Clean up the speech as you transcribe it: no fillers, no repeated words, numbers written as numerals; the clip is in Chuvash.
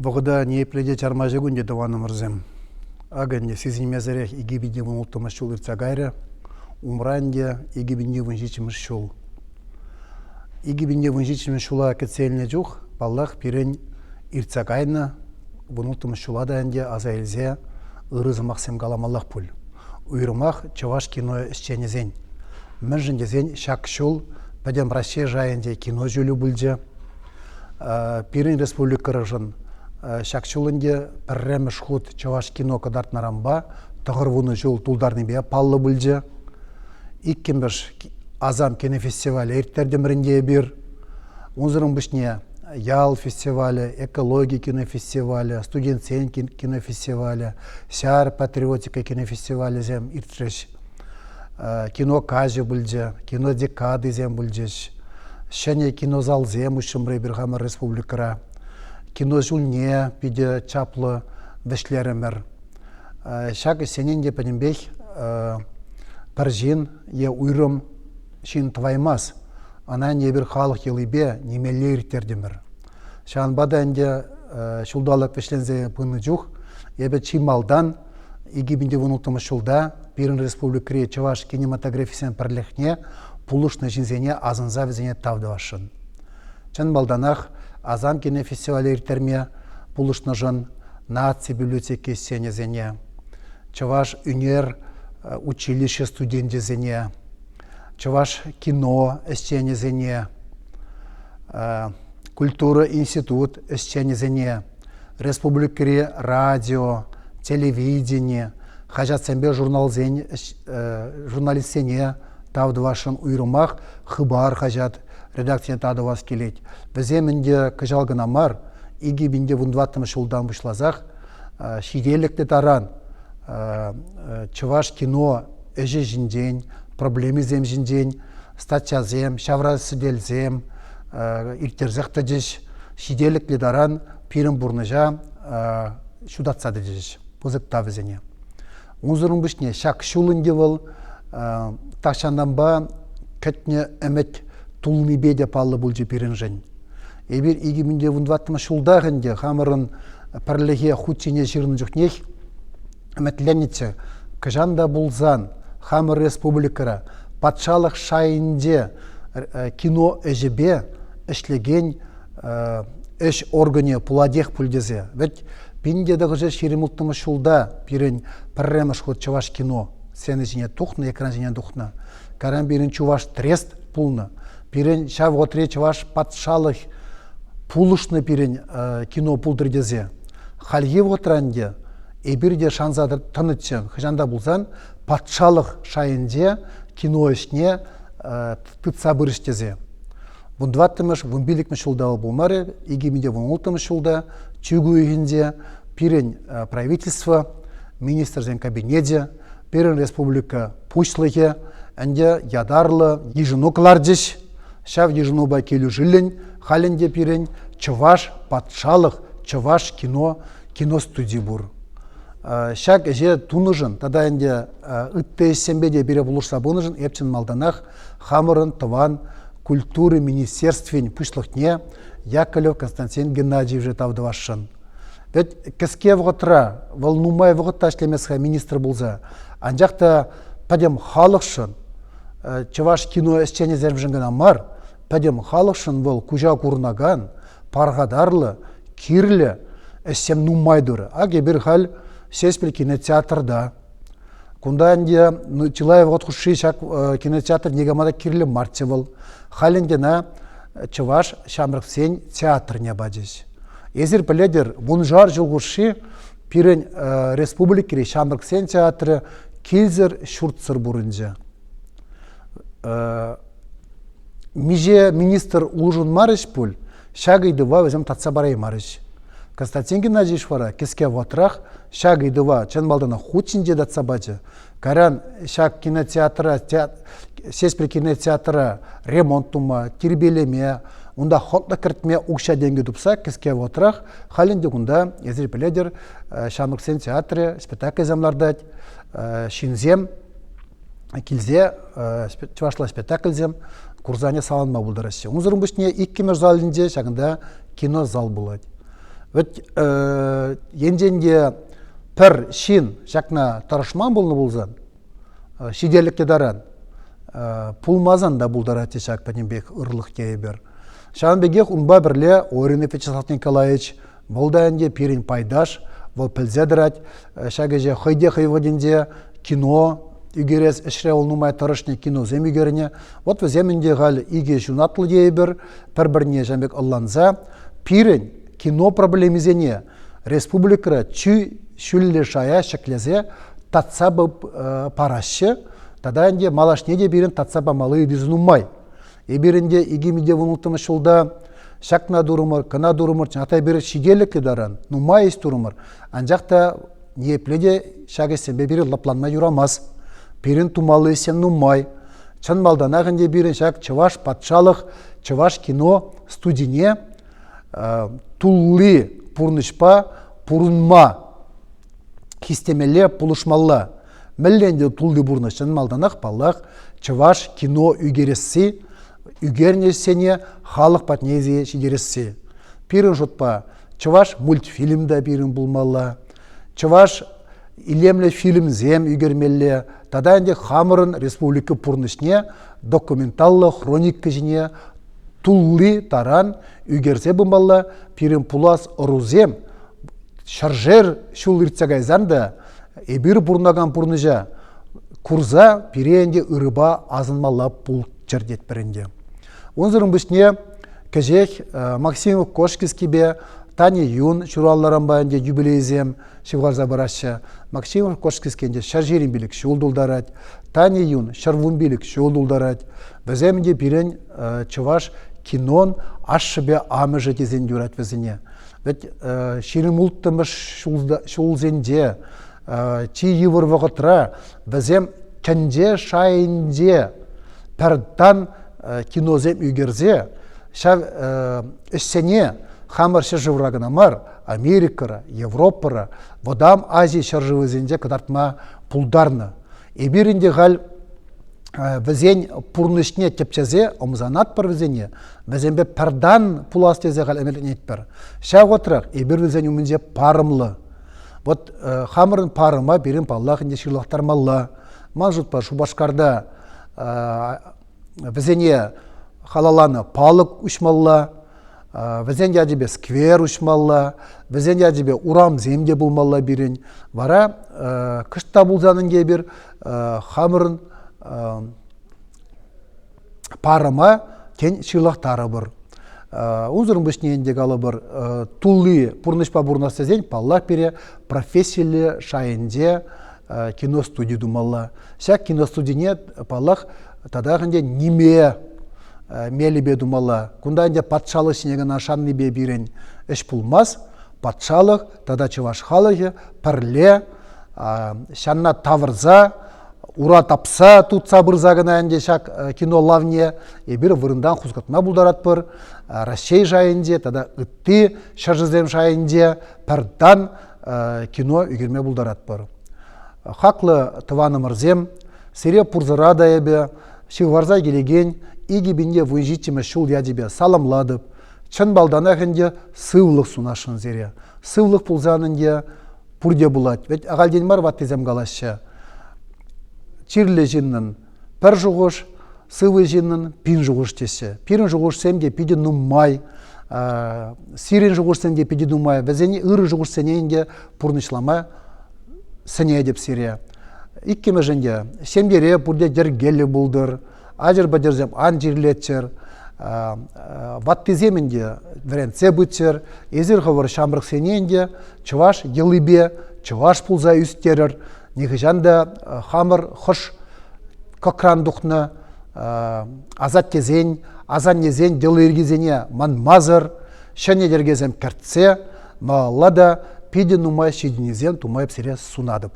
Вӑхӑта ниепле те чарма ҫук ӗнтӗ, тӑванӑмӑрсем. Акӑ ӗнтӗ сисӗнмесӗрех 2016 ҫул иртсе кайрӗ. Умра ӗнтӗ 2017 ҫул. 2017 ҫула кӗтсе илнӗ чух, паллах, пирӗн иртсе кайнӑ 16 ҫула та ӗнтӗ аса илсе ырӑ сӑмахсем каламаллах пуль. Уйрӑмах чӑваш кино ӗҫченӗсен. Мӗншӗн тесен ҫак ҫул Пӗтӗм Раҫҫей шайӗнче кино ҫулӗ пулчӗ. Пирӗн республикӑршӑн ҫак ҫул ӗнтӗ пӗрремӗш хут чӑваш кино кӑтартнӑранпа 90 ҫул тултарнипе паллӑ пулчӗ. Иккӗмӗш Асам кинофестивале ирттертӗмӗр ӗнтӗ эпир. Унсӑрӑн пуҫне ял фестивалӗ, экологи кинофестивалӗ, студентсен кинофестивалӗ, ҫар патриотика кинофестивалӗсем иртрӗҫ. Кино каҫӗ пулчӗ, кино декадисем пулчӗҫ. Ҫӗнӗ кинозалсем уҫрӑмӑр эпир хамӑр республикӑра. Кино ҫулне питӗ чаплӑ вӗҫлерӗмӗр. Ҫак ӗҫсене те пӗтӗмпех пӗр ҫын е уйрӑм ҫын тӑваймасть. Ӑна эпир халӑх йӑлипе нимелле ирттертӗмӗр. Ҫавӑнпа та ӗнтӗ ҫулталӑк вӗҫленсе пынӑ чух эпӗ чи малтан 2016 ҫулта пирӗн республикӑри чӑваш кинематографисен пӗрлӗхне пулӑшнӑ ҫынсене асӑнса вӗсене тав тӑвасшӑн. Чӑн малтанах Асам кинофестивале ирттерме пулӑшнӑшӑн наци библиотеки ӗҫченӗсене, чӑваш ӳнер училище студенчӗсене, чӑваш кино ӗҫченӗсене, культура институт ӗҫченӗсене, республикӑри радио, телевидени, хаҫатсемпе журналсен журналистсене тав тӑвасшӑн уйрӑмах Хыпар хаҫат редакцине тав тӑвас килет. Вӗсем ӗнтӗ кӑҫал кӑна мар, 2014 ҫултан пуҫласах ҫителӗклӗ таран чӑваш кино ӗҫӗ ҫинчен, проблемисем ҫинчен статьясем, ҫавра сӗтелсем ирттерсех тӑчӗҫ, ҫителӗклӗ таран пирӗн пурнӑҫа ҫутатса тӑчӗҫ. Пысӑк тав вӗсене. Унсӑрӑн пуҫне ҫак ҫул ӗнтӗ вӑл тахҫантанпа кӗтнӗ ӗмӗт тулнипе те паллӑ пулчӗ пирӗншӗн. Эпир 2014 ҫултах ӗнтӗ хамӑрӑн пӗрлӗхе хут ҫине ҫырнӑ чухнех ӗмӗтленнӗччӗ. Кӑҫан та пулсан хамӑр республикӑра патшалӑх шайӗнче кино ӗҫӗпе ӗҫлекен ӗҫ органӗ пулатех пуль тесе. Вӗт 1926 ҫулта пирӗн пӗрремӗш хут чӑваш кино сцена ҫине тухнӑ, экран ҫине тухнӑ. Кайран пирӗн Чуваш Трест пулнӑ. Пирӗн ҫав вӑхӑтри чӑваш патшалӑх пулӑшнӑ пирӗн кино пултӑр тесе. Хальхи вӑхӑтра ӗнтӗ эпир те шанса тӑнӑччӗ, хӑҫан та пулсан патшалӑх шайӗнче кино ӗҫне тытса пырӗҫ тесе. 14-мӗш, 15-мӗш ҫулта вӑл пулмарӗ, 2016 ҫулта чӳк уйӑхӗнче пирӗн правительство, министрсен кабинечӗ, пирӗн республика пуҫлӑхӗ ӗнтӗ ятарлӑ йышӑну кӑларчӗҫ. Ҫав йышӑнупа килӗшӳллӗн халь ӗнтӗ пирӗн Чӑваш патшалӑх чӑваш кино киностуди пур. Ҫак ӗҫе тунӑшӑн тата ӗнтӗ ытти ӗҫсемпе те пире пулӑшса пынӑшӑн эп чӑн малтанах хамӑрӑн тӑван культура министерствин пуҫлӑхне Яковлев Константин Геннадьевича тав тӑвасшӑн. Вӗт кӗске вӑхӑтра, вӑл нумай вӑхӑт та ӗҫлемест-ха министр пулса, анчах та пӗтӗм халӑхшӑн, чӑваш кино ӗҫченӗсемшӗн кӑна мар, пӗтӗм халӑхшӑн вӑл куҫа курӑнакан, пархатарлӑ, кирлӗ ӗҫсем нумай турӗ. Ак эпир халь Ҫеҫпӗл кинотеатрта. Кунта ӗнтӗ чылай вӑхӑт хушши ҫак кинотеатр никама та кирлӗ марччӗ вӑл. Халь ӗнтӗ ӑна Чӑваш ҫамрӑксен театрне пачӗҫ. Эсир пӗлетӗр, вуншар ҫул хушши пирӗн республикӑри ҫамрӑксен театрӗ килсӗр, ҫуртсӑр пурӑнчӗ. Миҫе министр улшӑнмарӗҫ пуль, ҫак ыйтӑва вӗсем татса параймарӗҫ. Константин Геннадьевич вара кӗске вӑхӑтрах ҫак ыйтӑва чӑн малтанах хут ҫинче татса пачӗ. Кайран ҫак кинотеатра, Ҫеҫпӗл кинотеатра ремонт тума, тирпейлеме, унта хӑтлӑх кӗртме укҫа-тенкӗ тупса кӗске вӑхӑтрах халь ӗнтӗ кунта, эсир пӗлетӗр, ҫамрӑксен театрӗ спектакльсем лартать, ҫынсем килсе чӑвашла спектакльсем курсане саланма пултараҫҫӗ. Унсӑрӑн пуҫне иккӗмӗш залӗнче ҫакӑнта кинозал пулать. Вӗт енчен те пӗр ҫын ҫакна тӑрӑшман пулнӑ пулсан, ҫителӗклӗ таран пулмасан та пултарать ҫак пӗтӗмпех ырлӑх тейӗпӗр. Ҫавӑн пекех унпа пӗрле Оринов Вячеслав Николаевич вӑл та ӗнтӗ пирӗн пайташ, вӑл пӗлсе тӑрать ҫак ӗҫе хӑй те хӑй вӑхӑтӗнче кино ӳкерес ӗҫре вӑл нумай тӑрӑшнӑ киносем ӳкернӗ. Вот вӗсем ӗнтӗ халь икӗ ҫунатлӑ тейӗпӗр, пӗр-пӗрне ҫавӑн пек ӑнланса пирӗн кино проблемисене республикӑра чи ҫӳллӗ шая ҫӗклесе татса параҫҫӗ. Тата ӗнтӗ малашне те пирӗн татса памалли ыйтусем нумай. Эпир ӗнтӗ 2016 ҫулта ҫакна турӑмӑр, кӑна турӑмӑр, чӑнах та эпир ҫителӗклӗ таран нумай ӗҫ турӑмӑр. Анчах та ниепле те ҫак ӗҫсемпе пирӗн лӑпланма юрамасть. Пирӗн тумалли ӗҫсем нумай. Чӑн малтанах ӗнтӗ пирӗн ҫак Чӑваш патшалӑх чӑваш кино студине тулли пурнӑҫпа пурӑнма хистемелле, пулӑшмалла. Мӗнле ӗнтӗ тулли пурнӑҫ? Чӑн малтанах, паллах, чӑваш кино ӳкересси, ӳкернӗ ӗҫсене халӑх патне илсе ҫитересси. Пирӗн шутпа, чӑваш мультфильм та пирӗн пулмалла, чӑваш илемлӗ фильмсем ӳкермелле тата ӗнтӗ хамӑрӑн республика пурнӑҫне документаллӑ хроника ҫине тулли таран ӳкерсе пымалла. Пирӗн пулас ӑрусем ҫӗршер ҫул иртсе кайсан та эпир пурӑнакан пурнӑҫа курса пире ӗнтӗ ырӑпа асӑнмалла пулччӑр тетпӗр ӗнтӗ. Унсӑрӑн пуҫне кӗҫех Максим Кошкинскипе Таня Юн ҫуралнӑранпа ӗнтӗ юбилейсем ҫывхарса пыраҫҫӗ. Максим Кошкинский ӗнтӗ 125 ҫул тултарать, Таня Юн 115 ҫул тултарать. Вӗсем ӗнтӗ пирӗн чӑваш кинон ашшӗпе амӑшӗ тесен юрать вӗсене. Вӗт 26-мӗш ҫулсенче чи йывӑр вӑхӑтра вӗсем тӗнче шайӗнче пӗр тан киносем ӳкерсе ҫав ӗҫсене хамӑр ҫӗршывра кӑна мар, Америкӑра, Европӑра, Вӑтам Ази ҫӗршывӗсенче кӑтартма пултарнӑ. Эпир ӗнтӗ халь вӗсен пурнӑҫне тӗпчесе ӑмсанатпӑр вӗсене, вӗсемпе пӗртан пулас тесе халь ӗмӗтленетпӗр. Ҫав вӑхӑтрах эпир вӗсен умӗнче парӑмлӑ. Вот хамӑрӑн парӑма пирӗн паллах ӗнтӗ ҫырлахтармалла. Ман шутпа Шупашкарта вӗсене халалланӑ палӑк уҫмалла, вӗсен ячӗпе сквер уҫмалла, вӗсен ячӗпе урамсем те пулмалла пирӗн. Вара кӑшт та пулсан ӗнтӗ эпир хамӑрӑн парӑма тен ҫырлахтарӑпӑр. Унсӑрӑн пуҫне ӗнтӗ калӑпӑр, тулли пурнӑҫпа пурӑнас тесен, паллах, пире профессиллӗ шайӗнче киностуди тумалла. Ҫак киностудине, паллах, татах ӗнтӗ ниме мелӗпе тумалла. Кунта ӗнтӗ патшалӑх ҫине кӑна шаннипе пирӗн ӗҫ пулмасть. Патшалӑх тата чӑваш халӑхӗ пӗрле ҫанна тавӑрса, ура тапса тутса пырса кӑна ӗнтӗ ҫак кино лавне эпир вырӑнтан хускатма пултаратпӑр. Раҫҫей шайӗнче тата ытти ҫӗршывсем шайӗнче пӗр тан кино ӳкерме пултаратпӑр. Хаклӑ тӑванӑмӑрсем, сире пурсӑра та эпӗ ҫывхарса килекен 2017 ҫул ячӗпе саламлатӑп. Чӑн малтанах ӗнтӗ сывлӑх сунасшӑн сире. Сывлӑх пулсан ӗнтӗ пурте пулать. Вӗт ахальтен мар ваттисем калаҫҫӗ. Чирлӗ ҫыннӑн пӗр шухӑш, сывӑ ҫыннӑн пин шухӑш теҫҫӗ. Пирӗн шухӑшсем те питӗ нумай, сирӗн шухӑшсем те питӗ нумай. Вӗсене ырӑ шухӑшсене ӗнтӗ пурнӑҫлама сӗнетӗп сире. Иккӗмӗш ӗнтӗ, ҫемьере пурте йӗркеллӗ пултӑр, ачӑр-пӗтӗрсем ан чирлеччӗр, ваттисем ӗнтӗ вӗрентсе пыччӑр, эсир хӑвӑр ҫамрӑксене ӗнтӗ чӑваш йӑлипе чӑваш пулса ӳстерӗр, нихӑҫан та хамӑр хӑш кӑкран тухнӑ асаттесен, асаннесен йӑли-йӗркисене манмасӑр ҫӗнӗ йӗркесем кӗртсе малалла та питӗ нумай ҫитӗнӳсем тума эп сире сунатӑп.